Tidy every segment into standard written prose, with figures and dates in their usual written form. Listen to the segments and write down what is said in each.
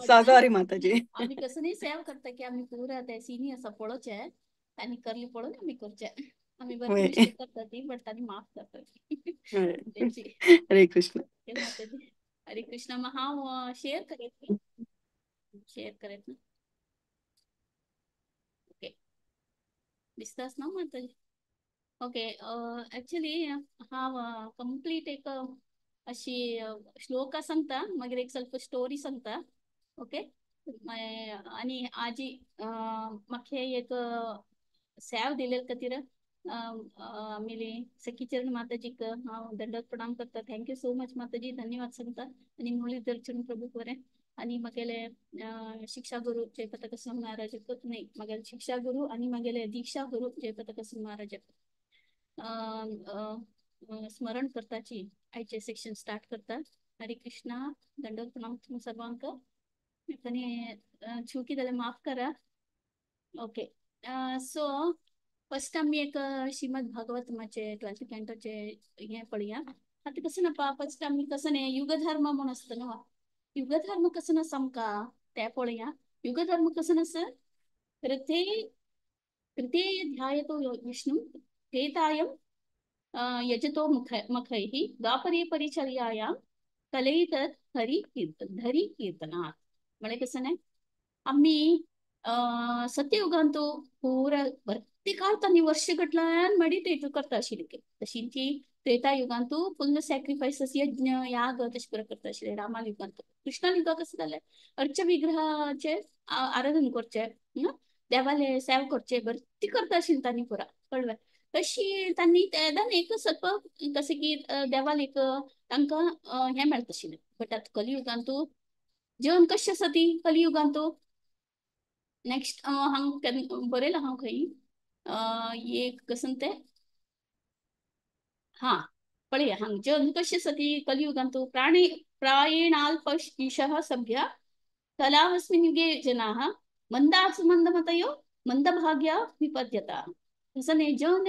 Sorry माताजी. आमी कसं नाही सेव करता की आमी पुरा ते सिनी आसा पळोवचे तांणी करली पळोवन आमी करचे. आमी बरी मिस्टेक करता ती, बट तांणी माफ करता. हरे कृष्ण माताजी. हरे कृष्ण. मग हांव शेअर करेत, शेअर करेत ना. ओके, दिसतास ना माताजी? ओके, ऍक्च्युली हांव कंप्लीट एक अशी श्लोका सांगता, मागीर एक ಸ್ವಲ್ಪ स्टोरी सांगता. ओके, आणि आजी म्हाका एक सेव दिले खातीर आमगेली सखीचरण माताजीक हांव दंडवत प्रणाम करता. Thank you so much माताजी, धन्यवाद सांगता. आनी मुरलीधर चरण प्रभू बरें. आनी म्हगेले शिक्षा गुरु जयपताका स्वामी महाराजाक न्ही, म्हगेले शिक्षा गुरु आनी म्हगेले दीक्षा गुरु जयपताका स्वामी महाराजाक स्मरण करताची आयचे सेक्शन स्टार्ट करता. हरे कृष्णा, दंडवत प्रणाम तुम सर्वांक. आनी चुकी जाल्यार माफ करा. ओके, सो फर्स्ट आमी एक श्रीमद भागवत माचे 12th कॅन्टोचे हें पळया. आतां कसं ना पा, फर्स्ट आमी कसं न्ही युगधर्म म्हूण आसता न्हू, युगधर्म कसं आसा आमकां तें पळया. युगधर्म कसं आसा, कृते ध्यायतो विष्णु त्रेतायं यजतो मखैः द्वापरे परिचर्यायां कलैतत् हरि कीर्तन धरी कीर्तनात्. म्हळ्यार कसं न्ही आमी सत्ययुगांत पुरा भरती काळ तांणी वर्ष गटल्यान मेडिटेट करता आशिल्ली. तशी ती त्रेता युगांत फुल्ल सॅक्रिफायसस यज्ञ याग तशें पुरा करता आशिल्ले. रामा युगांत. कृष्णा युगा कसं जालें, अर्च विग्रहाचे आराधन करचें, देवाले सेव करचे, भरती करता आशिल्ली तांणी पुरा कळ्ळें. तशी तांणी तेदान एक ಸ್ವಲ್ಪ कशें की देवाल एक तांकां हें मेळता आशिल्लें. बट आतां कलियुगांत जेवण कशें आसा ती कलियुगांत. नेक्स्ट हांव बरयलां हांव खंय एक कसं तें, हां पळया हांग जन कशें आसा ती कलियुगांत. प्राणी प्रायेणाल्पईशः सभ्य कलावस्मिन् युगे जनाः मंदासु मंदमतयो मंदभाग्या विपद्यता. कसं न्ही जन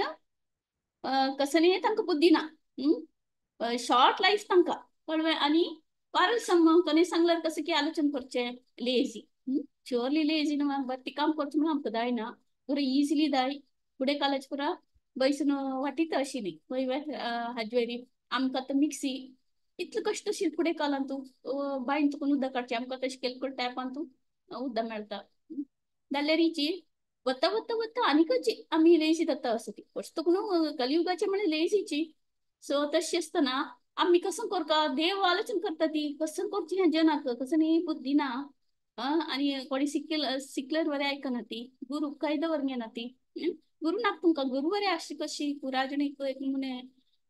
कसं न्ही तांकां बुद्धी ना, शॉर्ट लायफ तांकां कळ्ळें. आनी क्वारलसम कोणी सांगल्यार कसं की आलोचन करचें, लेजी, शुअरली लेजी न्हू. बरें काम करचें म्हणून आमकां जायना, पुरा इजिली जाय. फुडें कालाच पुरा बैसून वाटीत आशिल्ली पळय हाजवेरी. आमकां आतां मिक्सी इतलें कश्ट आशिल्लें फुडें कालान तूं बांयन तुका उदक काडचें, आमकां तशें केलें करून टॅपान तूं उदक मेळटा. जाल्यार हिची वता वता वता आनीकच आमी लेजी जाता आसता ती फस्ट तुका न्हू कलियुगाचे म्हळ्यार लेजीची. सो तशें आसतना आमी कसं करता, देव आलोचन करता ती कसं करची ह्या जनाक, कसं न्ही बुद्धी ना आनी कोणी शिकल्यार बरें आयकना ती, गुरू कायदो वर घेना ती. गुरू नाका तुमकां, गुरू बरें आसची कशी पुराजण एक म्हणे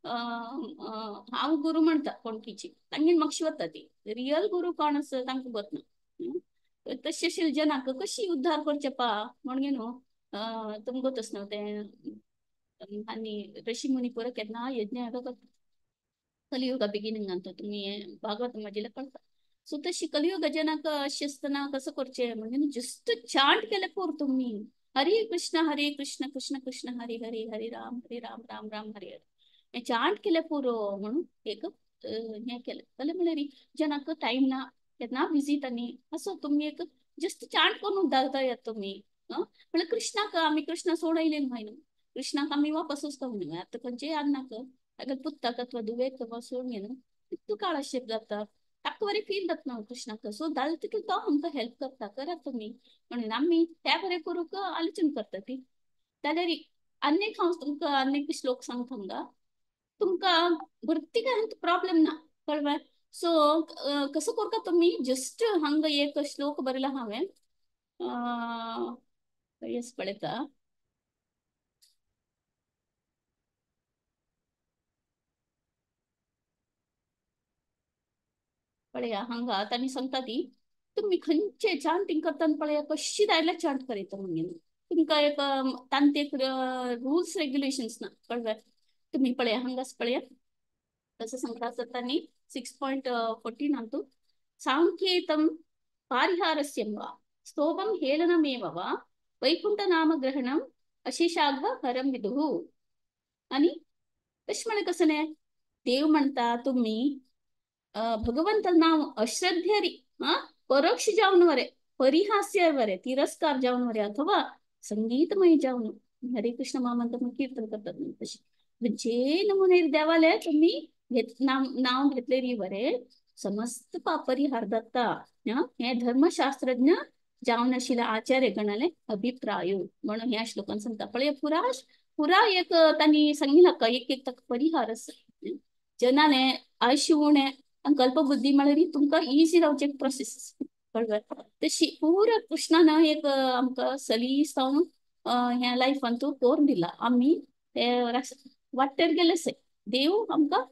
हांव गुरू म्हणटा कोणकीची, तांगेर मातशी वता ती. रियल गुरू कोण आसा तांकां गोत ना. तशें आशिल्ले जनाक कशी उद्धार करचे पा म्हणगे न्हू तुमकां गोत आसना तें. आनी ऋषी मुनी पुरा केन्ना यज्ञ करता कलियुगा बिगिनिंगान तुमी भागवत म्हजें कळटा. सो तशी कलियुगा जनाक अशें आसतना कसं करचें म्हणजे जस्ट चांट केलें पुरो तुमी, हरे कृष्ण हरे कृष्ण कृष्ण कृष्ण हरे हरे हरे राम हरे राम राम राम हरे हरे, हें चांट केलें पुरो म्हणून एक हें केलें. जाल्यार म्हळ्यार जनाक टायम ना, केन्ना बिजी तांणी, असो तुमी एक जस्ट चांट करून उद्दारता येता तुमी. म्हळ्यार कृष्णाक आमी कृष्णा सोडयले न्हय न्हू, कृष्णाक आमी वापस वचता न्हू. आतां खंयचेय अन्नाक ताका पुत्ताक अथवा दुवेक सोडून न्हू इतलो काळ अशें जाता, ताका बरें फील जाता न्हू कृष्णाक. सो जालें तितलें तो आमकां हेल्प करता, करात तुमी म्हणून आमी त्या बरें करूंक आलोचन करता ती. जाल्यार आनी एक हांव तुमकां आनी एक श्लोक सांगता हांगा, तुमकां भरती काय प्रॉब्लेम ना कळ्ळें. सो कसं करता तुमी जस्ट हांगा एक श्लोक बरयला हांवें, येस पळयता. पळया हांगा तांणी सांगता ती तुमी खंयचे चांटींग करतना पळया कशी जायल्यार चांट करयता म्हणून तुमकां एक तांचे रुल्स रेग्युलेशन्स ना कळ्ळें. तुमी पळया हांगाच पळया तसं सांगता आसता तांणी 6.14 अंतु सांकेतं पारिहारस्यं वा स्तोभं हेलनमेव वा वैकुंठनामग्रहणम् अशेषाघ हरं विदुः. आणि तशें म्हळ्यार कसं न्ही, देव म्हणटा तुमी भगवंत नाव अश्रद्धेरी परोक्ष जावन वरे, परिहास्य वरे, तिरस्कार जावन वरे अथवा संगीतमय जावन हरे कृष्ण महामंत्र कीर्तन करतात तशी जे नमुने देवाले तुम्ही नाव घेतलेली वरे समस्त पापरिहार दत्ता. हे धर्मशास्त्रज्ञ जावन आशिल्ल्या आचार्य गणाले अभिप्राय म्हणून ह्या श्लोकान सांगता. पळय पुरा पुरा एक तांणी सांगितलं का एक एक ताका परिहार आसा. जनाले आयुष्य उणें आनी कल्पबुद्धी म्हळ्यार तुमकां इजी रावचें एक प्रोसेस कळ्ळें. तशी पुरा कृष्णान एक आमकां सलीस जावन ह्या लायफान तूं करून दिला. आमी ते वाटेर गेले से देव आमकां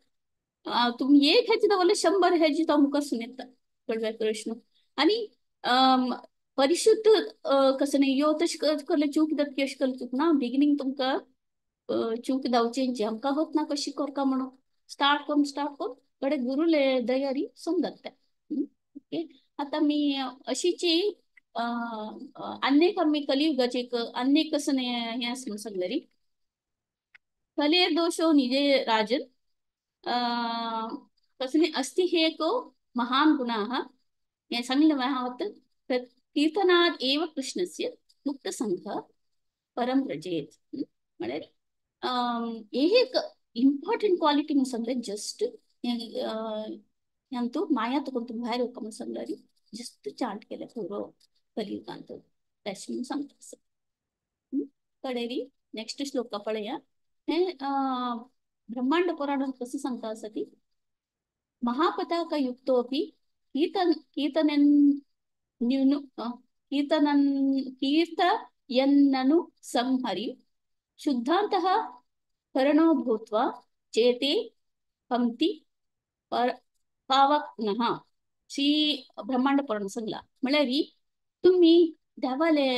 तुमी एक हेजी दवरले 100 हेजी तो आमकां सुनेता कळ्ळें कृष्ण. आनी परिशुद्ध कसं नाही यो तशें करले चूक जाता की अशें करले चूक ना. बिगिनींग तुमकां चूक जावचेंची आमकां होत ना कशी करता म्हणून स्टार्ट करून स्टार्ट करून कडे गुरुले दयारी समजता. ओके, आतां मी अशीची आन्नेक आमी कलियुगाचे एक आन्नेक कसं हें आसा म्हणून सांगलें री. कलेर दोशो निजे राजन कसं अस्ति हे एक महान गुणाः हें सांगलें हांव आतां. कीर्तनात् एव कृष्णस्य मुक्तसङ्गः परं व्रजेत् म्हळ्यार एक इम्पॉर्टंट क्वालिटी म्हणून सांगलें. जस्ट ह्यांतू माया तुका तूं भायर वता म्हणून सांगलें. जस्ट चांट केलें पुरो कलियुगांत तशें म्हणून सांगता. कडेरी नेक्स्ट श्लोका पळया. हें ब्रह्मांड पुराणांत कसं सांगता आसा ती महापताका युक्तोपि कीर्तन कीर्तनन्युनु कीर्तनन् कीर्तयन्ननु संहरि शुद्धान्तः करणो भूत्वा चेते पंक्ती पावकनः. श्री ब्रह्मांड पुराण सांगला म्हळ्यार तुम्ही देवाले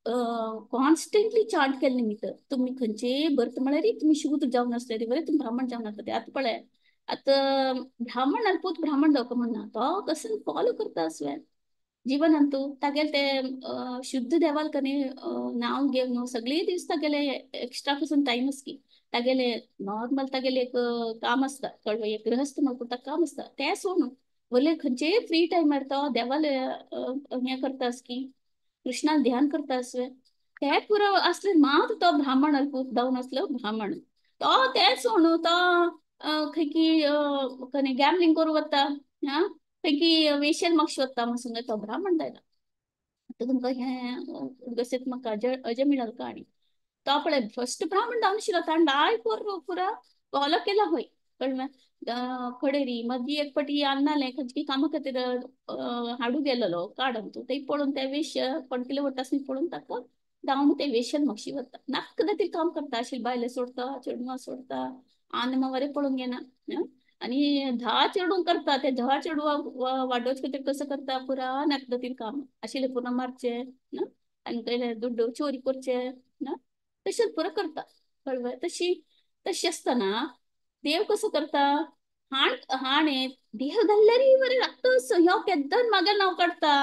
कॉन्स्टंटली चांट केले निमित्त तुम्ही खंयचे बर्थ म्हळ्यार तुमी शूद्र जावन आसले बरें तुमी ब्राह्मण जावन आसता. आतां पळय आतां ब्राह्मण पूत ब्राह्मण जावपा म्हणना तो कसं फॉलो करता आसवें जिवनांतू तागेले ते शुद्ध देवाल कनी नांव घेवन सगळे दीस तागेले एक्स्ट्रा पासून टायम आसकी तागेले नॉर्मल तागेले एक काम आसता कळ्ळें. एक गृहस्थ म्हणून ताका काम आसता तें सोडून वयले खंयचेय फ्री टायमार तो देवाले हें करता आसकी कृष्णाक ध्यान करता आसवें तें पुरो आसलें मात तो ब्राह्मण अल्पूत जावन आसलो ब्राह्मण तो तें सोडून तो खंय की खंय गॅमलिंग करूं वता आं खंय की वेशेल मातशें वता म्हणून सांगलें तो ब्राह्मण जायना. आतां तुमकां हें गसेत म्हाका अजमिळाल काणी तो पळय फर्स्ट ब्राह्मण जावन आशिल्लो ताणें लायफ पुरा फॉलो केला हय कळ्ळें. खडेरी मदीं एक पाटी अन्नालें खंयची कामा खातीर हाडूं गेलेलो काडून तूं ते पळोवन ते वेश्य कोण कितें वता आसली पळोवन ताका धांवन ते वेश्यान मातशी वता नाक्क जातीर काम करता आशिल्ली बायले सोडता चेडवां सोडता आनी वरें पळोवंक येना. आनी 10 चेडूं करता ते 10 चेडवां वाडोवचे खातीर कसो करता पुरा नाक जातीर काम आशिल्लें पुरा मारचें आनी कसले दुड्डू चोरी करचें ना तशेंच पुरो करता कळ्ळें. तशी तशी आसतना देव कसो करता हाण हाणे देह घाल्ल्यार बरें लागता ह्यो केद्दान मागीर नांव काडटा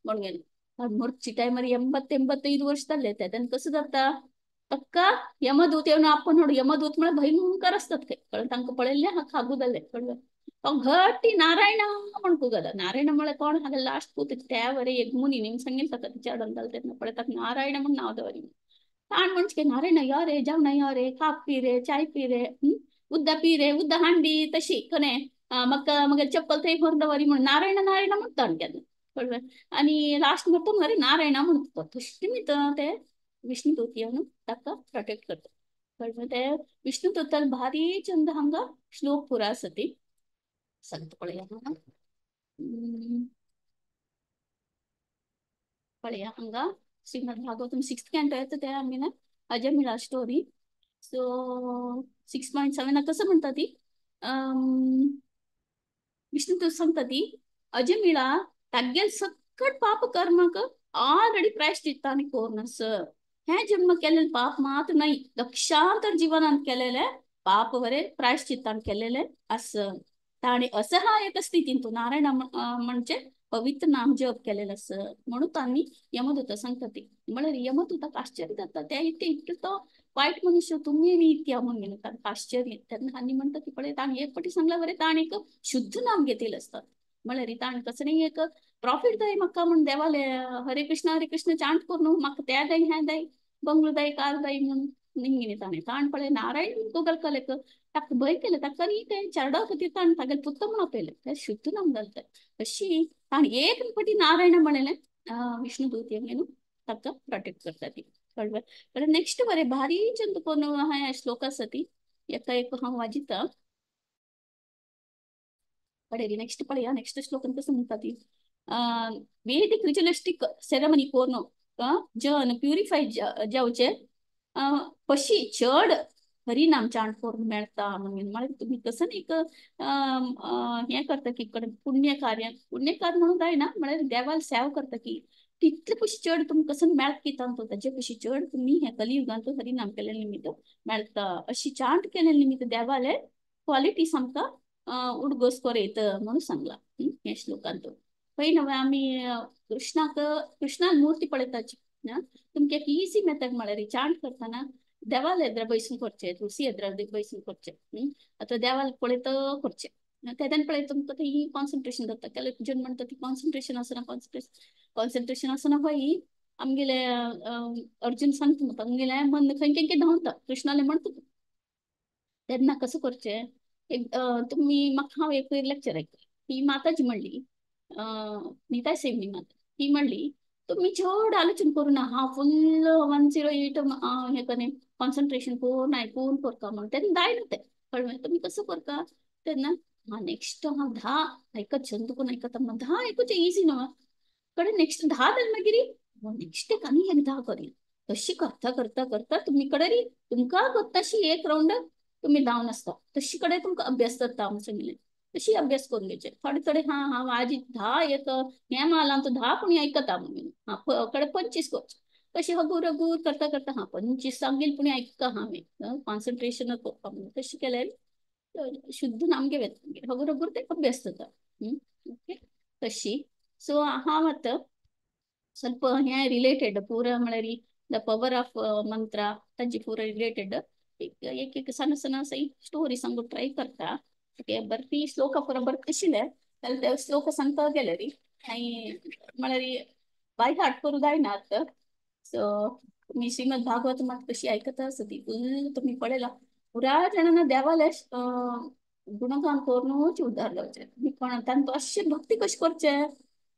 म्हणून गेलें. मरची टायमार 80-85 वर्ष जाल्ले तेन्ना कसं जाता पक्का यमदूत येवन आपण हाडू. यमदूत म्हळ्यार भयंकर आसतात खंय कळ्ळें. तांकां पळयल्लें हा खागू जालें कळ्ळें. तो घट्टी नारायण म्हण कुगला. नारायण म्हळ्यार कोण हांगा लास्ट पूत त्या वरे एक मुनी न्ही सांगेल ताका तिच्या अडन जालें तेन्ना पळय ताका नारायण म्हण नांव दवरी. ताण म्हणचे नारायण यो रे जावं ना यो रे काप पी रे चाय पी रे उद्दा पी रे उद्दा हांडी तशी कने म्हाका मगेर चप्पल थंय व्हरून दवरी म्हणून नारायण नारायण म्हणटा केन्ना कळ्ळें. आनी लास्ट म्हणटा मरे नारायण म्हणटा तशें निमित्त ते विष्णुदूत येवन ताका प्रोटेक्ट करता कळ्ळें. ते विष्णुदूतान भारी चंद हांगा श्लोक पुरा आसा ती सांगता पळया पळया हांगा श्रीमद भागवतम 6th canto येता ते आमी ना अजमिळा स्टोरी. सो 6.7 कसं म्हणटा ती विष्णुदूत सांगता ती अजमिळा तागेल सकट पाप कर्माक ऑलरेडी प्रायश्चित्तांनी करून आस. हें जन्म केलेलें पाप मात न्हय लक्षांतर जिवनांत केलेलें पाप वरे प्रायश्चित्तान केलेलें आस. ताणें असहायक स्थितींत नारायण म्हणजे पवित्र नाम जप केलेलें आस म्हणून तांणी यमदूता सांगता ती. म्हळ्यार यमदूताक आश्चर्य जाता त्या इतके इतके तो वायट मनुष्य तुमी न्ही इतक्या म्हणून गेले तांकां आश्चर्य. तेन्ना आनी म्हणटा ती पळय ताणें एक पटी सांगल्या बरें ताणें एक शुद्ध नाम घेतिल्लें आसता. म्हळ्यार ताणें कसलें एक प्रॉफिट जाय म्हाका म्हूण देवाले हरे कृष्ण हरे कृष्ण चांट करून म्हाका त्या जाय हें जाय बंगलो जाय कार जाय म्हणून निंगिनी ताणें ताण पळय नारायण गोगल कलेक ताका भंय केलें ताका न्ही तें चेडा खातीर ताणें तागेलें पुत्त म्हणून आपयलें तें शुद्ध नाम घालता अशी ताणें एक पटी नारायण म्हणलें विष्णु दूत न्हू ताका प्रोटेक्ट करता ती कळ्ळें. कळ्ळें. नेक्स्ट बरें भारी चंद कोण आहा श्लोक आसा ती एका एक हांव वाजिता पळयली नेक्स्ट पळया नेक्स्ट श्लोकान कसं म्हणटा ती वेदिक रिच्युअलिस्टिक सेरेमनी कोण जन प्युरिफाय जावचे पशी चड हरिनाम चांट करून मेळता म्हणून म्हळ्यार तुमी कसं एक हें करता की पुण्य कार्य पुण्य कार्य म्हणून जायना म्हळ्यार देवाक सेवा करता की तितले पशी चड तुमकां कसं मेळत की तांतूं ताजे पशी चड तुमी ह्या कलियुगांत हरिनाम केले निमित्त मेळता अशी चांट केले निमित्त देवाले क्वालिटीज आमकां उडगोस करयत म्हणून सांगला ह्या श्लोकांत. पळय नव्हे आमी कृष्णाक कृष्णान मूर्ती पळयताची तुमकां एक इजी मेथड म्हळ्यार चांट करतना देवाल एद्रा बैसून करचें तुळसी एद्रा बैसून करचें आतां देवाल पळयत करचें तेन्ना पळय तुमकां ती कॉन्सन्ट्रेशन जाता. केले जन म्हणटा ती कॉन्सन्ट्रेशन आसना कॉन्सन्ट्रेशन आसना हय आमगेले अर्जुन सांगता म्हाका आमगेलें मन खंय खंय धांवता कृष्णाले म्हणटा तेन्ना कसं करचें एक तुमी म्हाका हांव एक लेक्चर आयकलें ती माताजी म्हणली नीता सेवनी माता ती म्हणली तुमी चड आलोचन करूं ना हांव फुल्ल 108 हें करें कॉन्सन्ट्रेशन करून आयकून करता म्हणून तेन्ना जायना तें कळ्ळें. तुमी कसं करता तेन्ना हां नेक्स्ट हांव 10 आयकत छंद करून आयकता म्हणून 10 आयकुचें इजी न्हू कडेन नेक्स्ट 10 जालें मागीर नेक्स्ट एक आनी एक 10 करूया तशी करता करता करता तुमी कडेन तुमकां तशी एक रावंड तुमी धांवन आसता तशी कडेन तुमकां अभ्यास जाता म्हणून सांगिल्लें तशी अभ्यास करून घेवचे थोडे थोडे हां हांव आज 10 एक हें मालान तो 10 कोणी आयकता म्हणून हां कडे 25 करचें तशें हगूर हगूर करता करता हां 25 सांगील पुणी आयकता हां मी कॉन्सन्ट्रेशन करपा म्हणून तशें केल्यार शुद्ध नाम घेवं हगूर हगूर ते अभ्यास जाता. ओके तशी सो हांव आतां ಸ್ವಲ್ಪ हें रिलेटेड पुरा म्हळ्यार the power of मंत्रा तांची पुरा रिलेटेड एक एक एक सಣ್ಣ सಣ್ಣ सही स्टोरी सांगू ट्राय करता. ओके बरं ती श्लोक पुरा बरं आशिल्ले जाल्यार ते श्लोक सांगता गेले री आनी म्हळ्यार बाय हार्ट करूं जायना आतां. सो तुमी श्रीमद भागवत मात कशी आयकता आसा ती फुल तुमी पळयला पुरा जाणांना देवाले गुणगान करूनच उद्धार जावचें तुमी कोणा तांकां अशें भक्ती कशी करचें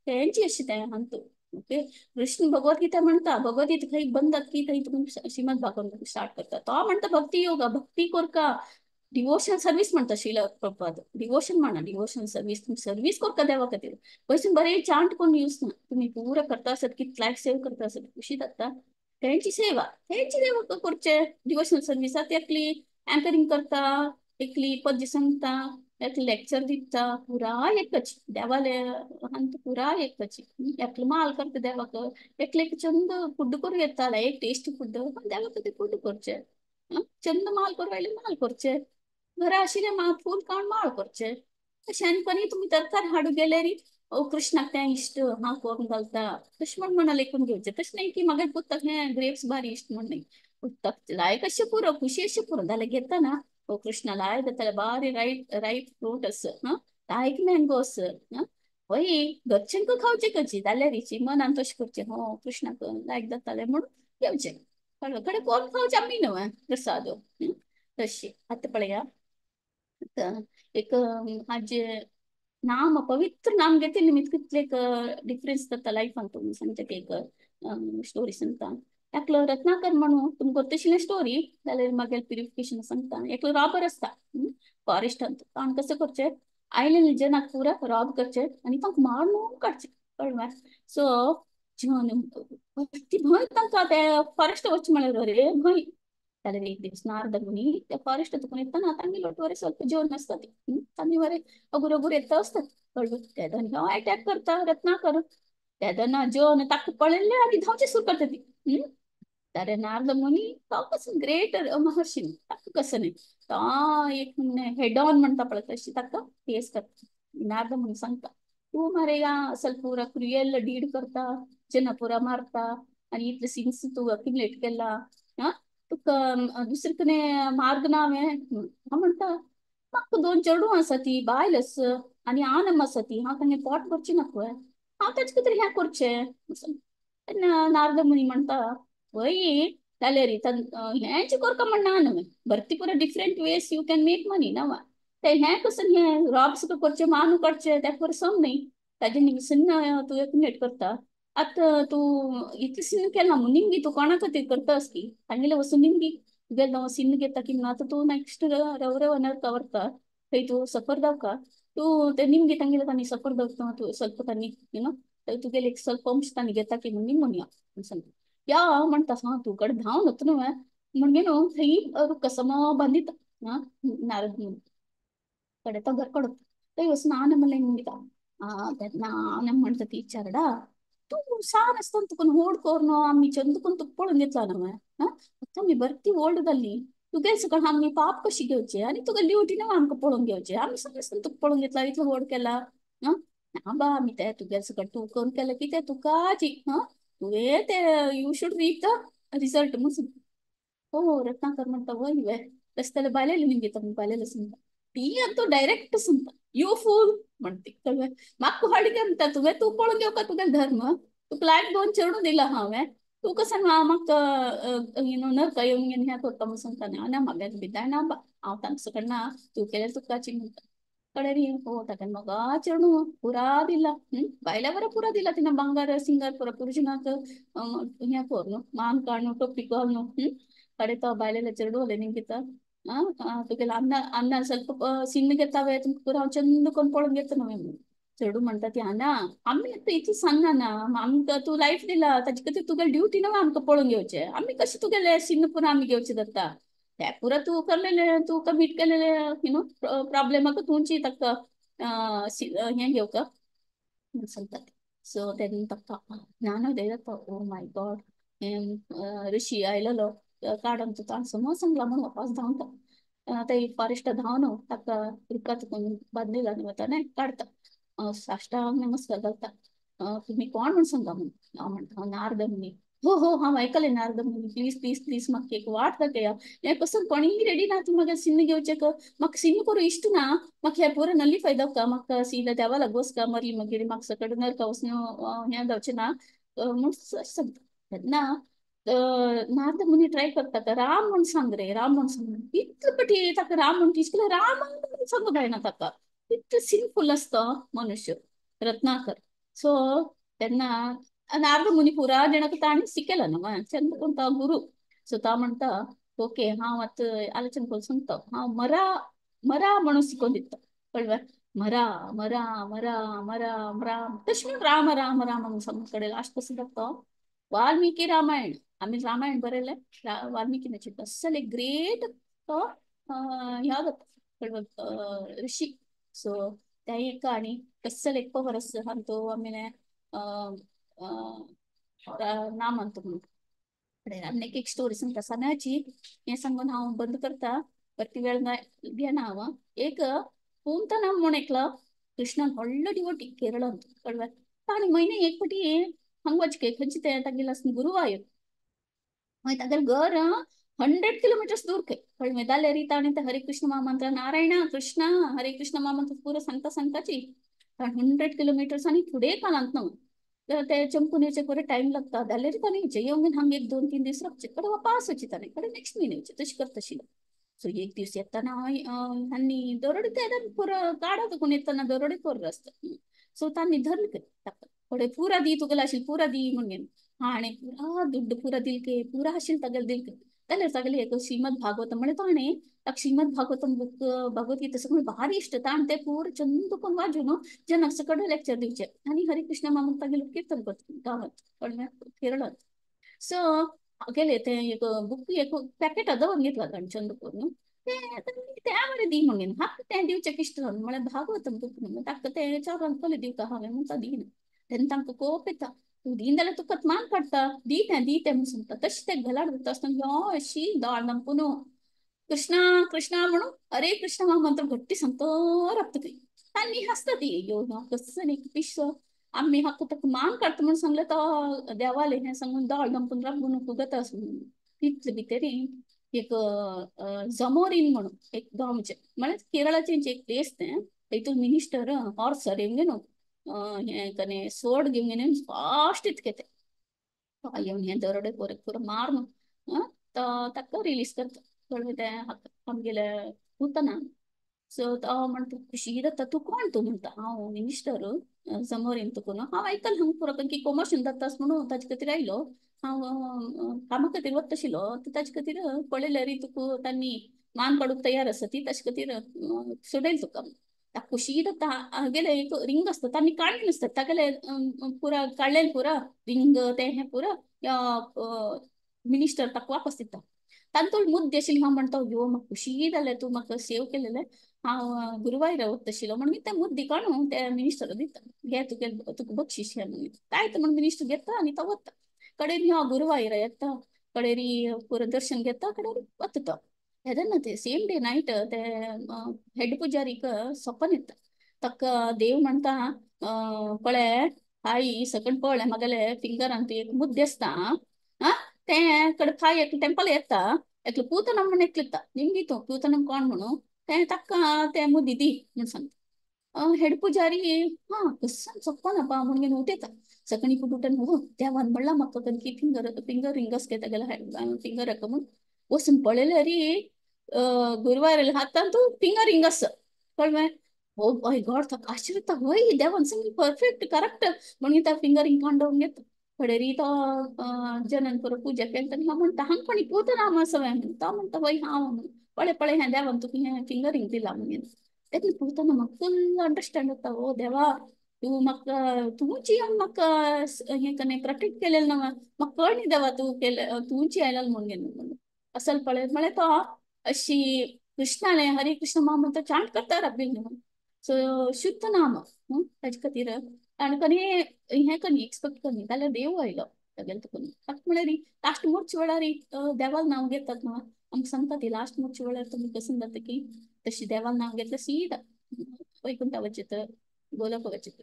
तेंची अशें तें हांतू. ओके कृष्ण भगवद्गीता म्हणटा भगवद्गीता खंय बंद जाता की थंय तुमी श्रीमद भागवत स्टार्ट करता तो म्हणटा भक्ती योगा भक्ती करका डिवोशन सर्वीस म्हणटा श्रील प्रभुपाद डिवोशन म्हणा डिवोशन सर्वीस तुमी सर्वीस करता देवा खातीर पयसून बरें चांट करून यूज ना तुमी पुरा करता आसत कितले लायफ सेव करता आसत खुशी जाता तेंची सेवा तेंची सेवा करचे डिवोशनल सर्विसात एकली एंकरींग करता एकली पद्य सांगता एकली लेक्चर दिता पुरा एकच देवाले हांत पुरा एकच एकलो माल करता देवाक एकले चंद फूड करूं येता एक टेस्टी फूड देवाक ते फूड करचें चंद माल करूं आयले माल करचें घरा आशिल्लें मा फूल काडून माळ करचें अशें आनी कोणी तुमी तरकारी हाडूं गेल्यार ओ कृष्णाक तें इश्ट हांव करून घालता तशें म्हण म्हणा लेखून घेवचें तशें न्ही की म्हागे पुताक हें ग्रेप्स भारी इश्ट म्हण न्ही पुताक लायक अशें पुरो खुशी अशें पुरो जाल्यार घेता ना ओ कृष्णा लायक जाताले बारी रायप रायप फ्रूट आस हां लायक मँगो आस हां हय घरच्यांक खावचें कशी जाल्यार रिची मनान तशें करचें हो कृष्णाक लायक जातालें म्हणून घेवचें कळ्ळें कडेन कोण खावचें आमी न्हू प्रसाद तशी आतां पळया एक हाजे नाम पवित्र नाम घेतले निमित्त कितले एक डिफरन्स जाता लायफान तुमी सांगचे एक स्टोरी सांगता. एकलो रत्नाकर म्हणून तुमकां तशी स्टोरी जाल्यार मागीर प्युरिफिकेशन सांगता. एकलो रॉबर आसता फॉरेस्टांत ताण कसं करचें आयले जनाक पुरा रॉब करचें आनी तांकां मारून काडचें कळ्ळें. सो ती भंय तांकां ते फॉरेस्ट वचचें म्हळ्यार अरे भंय. जाल्यार एक दीस नारद मुनी त्या फॉरेस्ट तुकून येतना तांगे लोटवरे ಸ್ವಲ್ಪ जेवण आसता ती तांणी वरे अगुर अगुर येता आसतात कळ्ळें. तेदन हो अटॅक करता रत्नाकर तेदना जेवण ताका पळयलें आनी धांवचें सुरू करता ती. तर नारद मुनी तो कसो ग्रेट महर्षी ताका कसं न्ही तो एक हेड ऑन म्हणटा पळय तशी ताका फेस करता. नारद मुनी सांगता तूं मरे असल पुरा क्रुयल डीड करता जना पुरा मारता आनी इतले सिन्स तूं अक्युमुलेट केला आं तुका दुसरे कडेन मार्ग ना हांवें हांव म्हणटा म्हाका 2 चेडूं आसा ती बायल आसा आनी आनम आसा ती हांव तांगे पोट भरची ना पळय हांव ताचे खातीर हें करचें. तेन्ना नारद मुनी म्हणटा वय जाल्यार हेंच करका म्हण ना न्हय, भरती पुरो different ways you can make money ना. ते हें कसं हें रॉब्स करचें मानू काडचें तें पुरो सम न्ही, ताजे निमिसन तूं एक्युमुलेट करता. आतां तूं इतलें सिन्न केलां म्हूण निमगी तूं कोणा खातीर करता की तांगेलें वचून निमगी तुगेलें हांव सिन्न घेता की आतां तूं नेक्स्ट रवरव नरका व्हरता थंय तूं सफर जावका, तूं ते निमगी तांगेलें तांणी सफर जावता तूं स्वल्प तांणी you know तुगेले एक स्वल्प अंश तांणी घेता की म्हूण निमून या सांगता. या म्हणटा हां तूं कडेन धांवन वता न्हू म्हणजे न्हू थंय रुख समो बांदिता नारद मुनी कडे तो घर कडत थंय वचून आना म्हणलें निमगिता. तेन्ना आना म्हणटा ती चरडा तूं सान आसतना तुका होड करून आमी चंद तुका पळोवन घेतला न्हू, आतां आमी बरी व्हड जाल्ली तुगे सकळ आमी पाप कशी घेवचे आनी तुका ड्युटी न्हू आमकां पळोवन घेवचे, आमी सांग आसतना तुका पळोवन घेतला इतलो व्हड केला. ना बा आमी ते तुगे सकळ तूं करून केलें कितें तुकाची, हां तुवें ते you should reap the result म्हूण. हो रत्नाकर म्हणटा वय वे तशें जाल्यार बायलेले निमगिता म्हूण बायलेले सांगता ती आनी तूं डायरेक्ट सांगता you फूल म्हणटी कळ्ळें. म्हाका हाडली म्हणटा तुवें तूं पळोवन घेवका तुगेलो धर्म, तुका लायक दोन चेडूं दिलां हांवें, तूं कसं म्हाका you know नरका येवन हें करता म्हूण सांगता. ना ना म्हागे बिदाय ना बा हांव तांचे कडना तूं केल्यार तुकाची म्हणटा. कडे न्ही हो ताका मोगा चेडूं पुरा दिला, बायल्या बरो पुरा दिला तिणें बांगार सिंगार पुरा पुरुशनाक हें कर न्हू मान काडून टोपी घाल न्हू. कडे तो बायलेले चेडूं निमगिता तुगेले अन्ना अन्ना ಸ್ವಲ್ಪ सिन्न घेता तुमकां पुरा हांव चंद करून पळोवन घेता न्हू म्हणून. चेडूं म्हणटा ती आना आमी आतां इतलें सांगना ना आमकां तूं लायफ दिला ताचे खातीर तुगेले ड्युटी न्हू आमकां पळोवन घेवचें, आमी कशें तुगेलें सिन्न पुरा आमी घेवचें जाता, तें पुरा तूं करलेलें तूं कमीट केलेलें you know प्रॉब्लेमाक तुमची ताका हें घेवका म्हूण सांगता. सो तेन्ना ताका ज्ञानोदय जाता, ओ my God हें ऋषी आयलेलो काडून तूं ताणें समज सांगला म्हूण वापस धांवता. ते फॉरेस्ट धांवन ताका रुखात बांदलेला वता न्हय काडटा, साष्टांग नमस्कार घालता, तुमी कोण म्हूण सांगा म्हूण. हांव म्हणटा हांव नारद मुनी. हो हो हांव आयकलें नारद मुनी, प्लीज प्लीज प्लीज म्हाका एक वाट दाखया, हें कसं कोणीय रेडी ना तूं म्हाका सिन्न घेवचें म्हाका सिन्न करूं इश्ट ना, म्हाका हें पुरो नल्ली फायदो का, म्हाका सीधा देवा लागोस का मरली मागीर म्हाका सकट नरका वचून हें जावचें ना म्हूण सांगता. तेन्ना नारद मुनी ट्राय करता राम म्हूण सांग रे राम म्हूण सांग, इतले पटी ताका राम म्हूण टिचकेलें राम म्हणून सांगू जायना ताका, इतलें सिनफूल आसता मनुष्य रत्नाकर. सो तेन्ना नारद मुनी पुरा जेणें ताणें शिकयला न्हू चंद कोण तो गुरू. सो तो म्हणटा ओके हांव आतां आलोचन करून सांगता हांव मरा मरा म्हणून शिकोवन दिता कळ्ळें, मरा मरा मरा मरा राम तशें म्हणून राम राम राम म्हणून सांगून कडेन लास्ट कसो जाता वाल्मिकी रामायण. आमी रामायण बरयलें वाल्मिकीनाचेर अस्सल एक ग्रेट तो ह्या जाता ऋषी. सो त्या एक आनी अस्सल एक पवर आसा तो आमी नाम म्हणतो म्हणून. आनी एक एक स्टोरी सांगता सणाची हें सांगून हांव बंद करता, परती वेळ घेना हांव. एक पूंतनाम म्हूण एकलो कृष्णान व्हडलो डिवोटी केरळांत कळ्ळें, ताणें म्हयने एक फावटी हांगा वचके खंयचे ते तागेले आसा गुरुवायूर, मागीर तागेलें घर 100 किलोमिटर्स दूर खंय कळ्ळें. जाल्यार ताणें ते हरे कृष्ण महामंत्र नारायणा कृष्णा हरे कृष्ण महामंत्र पुरो सांगता सांगताची 100 किलोमिटर्स आनी फुडें कालांत न्हू ते चमकून येवचे बरें टायम लागता. जाल्यार ताणें येवचें येवन हांगा एक 2-3 दीस रावचे कडे वापस वचचे ताणें कडे नेक्स्ट म्हयने येवचें तशें करता आशिल्लें. सो एक दीस येतना आनी दरोडे ते पुरो गाडो कोण येतना दरोडे कोर आसता. सो तांणी धरले ताका कडे पुरा दी तुगेले आशिल्लें पुरा दी म्हणून हाणें पुरा दुड्ड पुरा दिलके पुरा आशिल्लें तागेलें दिलके. जाल्यार तागेलें एक श्रीमद भागवतम म्हळ्यार ताणें ताका श्रीमद भागवतम बूक भगवद्गीता सगळें भारी इश्ट, ताणें तें पुरो चंद कोण वाजून न्हू जनाक सकट लेक्चर दिवचें आनी हरे कृष्ण मामून तागेलें कीर्तन करता गांवांत कळ्ळें केरळांत. सो गेले तें एक बूक एक पॅकेट दवरून घेतला ताणें चंद करून तें तें मरे दी म्हणून म्हाका तें दिवचें इश्ट जालें म्हळ्यार भागवतम बूक न्हू ताका तें चारान पयलें दिवका हांवें म्हणटा दिना. तेन्ना तांकां कोप येता, तूं दीन जाल्यार तुका मान काडटा दी तें दी तें म्हूण सांगता. तशें तें गलाड दिता आसतना ह्यो अशी दाळ दमकून कृष्णा कृष्णा म्हणून हरे कृष्णा महामंत्र घट्टी सांगता राबता ती आनी हांसता ती यो कसो एक पिशो आमी हाका ताका मान काडटा म्हणून सांगलें तो देवालें हें सांगून दाळ दमकून राबून गता म्हणून. तितले भितर एक जमोरीन म्हणून एक गांवचें म्हळ्यार केरळाचें एक प्लेस तें, तेतून मिनिस्टर हॉर्सर येवन न्हू हें कने सोड घेवन फास्ट इतके ते येवन हें दरोडे पोर पुरो मारून तो ताका रिलीज करता कळ्ळें तें आमगेले पुतना. सो तो म्हणटा खुशी जाता तूं कोण तूं म्हणटा हांव मिनिस्टर समोर तुका न्हू हांव आयकल हांगा पुरो की कोमोशन जातास म्हणून ताजे खातीर आयलो हांव कामा खातीर वता आशिल्लो ताजे खातीर पळयल्यार तुका तांणी मान काडूंक तयार आसा ती ताजे खातीर सोडयल तुका. खुशी जाता गेले एक रिंग आसता तांणी काडलें नासता तागेले पुरा काडलें पुरा रिंग तें हें पुरा मिनिस्टर ताका वापस दिता. तांतूल मुद्दे आशिल्ले हांव म्हणटा यो म्हाका खुशी जालें तूं म्हाका सेव केलेलें हांव गुरुवायर वता आशिल्लो म्हणून ते मुद्दे काडून ते मिनिस्टर दिता घे तुगे तुका बक्षीस हें म्हणून कांय म्हण मिनिस्टर घेता आनी तो वता कडेन ह्यो गुरुवायर येता कडेरी पुरो दर्शन घेता कडेन वता तो. तेन्ना ते सेम डे नायट ते हेड पुजारीक सपन येता ताका देव म्हणटा पळय आई सकण पळय म्हागेले फिंगरान एक मुद्दे आसता आं तें कडे फाय एक टेंपल येता एकलो पूतनम म्हण एकलो येता निमगी तूं पूतनम कोण म्हणून तें ताका तें मुद्दी दी म्हण सांगता. हेड पुजारी हा कसं सपन पा म्हणून उठयता सकाळी फुट उठून हो देवान म्हणला म्हाका की फिंगर फिंगर रिंगस घेता गेल्या फिंगर हाका म्हूण वचून पळयल्यार गुरवार हातान तूं फिंगर रिंगस कळ्ळें. ओ my God ताका आश्चर्य जाता हय देवान सांगलें परफेक्ट करेक्ट म्हणून त्या फिंगर रिंग काडून घेता. फडेरी तो जनन पुरो पुजा केली तेन्ना हांव म्हणटा हांगा कोणी पूतनाम आसा तो म्हणटा हय हांव पळय पळय हें देवान तुका हें फिंगर रिंग दिलां म्हणून. तेन्ना पूतना म्हाका फुल अंडरस्टँड जाता ओ देवा तूं म्हाका तूंच येवन म्हाका हें कने प्रॉटेक्ट केलें ना म्हाका कळ्ळें देवा तूं केलें तूंच आयलें म्हणून असल पळय म्हळ्यार तो अशी कृष्णाले हरे कृष्ण महामंत्र चांट करता राबिल न्हू. सो शुद्ध नाम ताजे खातीर आनी कनी हें कनी एक्सपेक्ट कनी जाल्यार देव आयलो तागेले तुका ताका म्हळ्यार लास्ट मोडच्या वेळार देवाक नांव घेतात न्हू आमकां सांगता ती लास्ट मोडच्या वेळार तुमी कसं जाता की तशी देवाक नांव घेतलें सीधा वैकुंठा वचत गोलोक वचत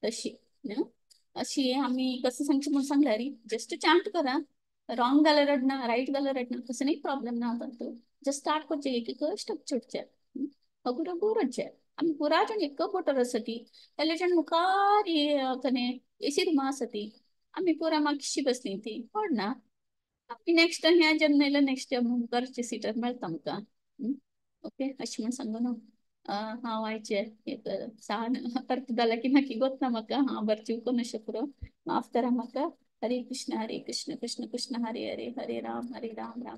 तशी न्हू. अशी आमी कसं सांगचें म्हूण सांगल्यार जस्ट चांट करा रॉंग जाल्यार रडना रायट जाल्यार रडना कसं नाही प्रॉब्लेम ना तातूंत जस्ट स्टार्ट करचें एक एक स्टेप चडचें हगूर हगूर रडचें. आमी पुरा जाण एक बोटर आसा ती जाल्यार जाण मुखार कने एसी रुमां आसा ती आमी पुरा मातशी बसली ती व्हड ना आमी नेक्स्ट ह्या जेन्ना येयलें नेक्स्ट मुखारचे सिटार मेळटा आमकां. ओके अशें म्हूण सांगू न्हू हांव आयचें एक सान अर्थ जाला की ना की गोत ना म्हाका हांव बरें चिवको अशें पुरो माफ करा म्हाका. हरे कृष्ण कृष्ण कृष्ण हरे हरे हरे राम राम राम.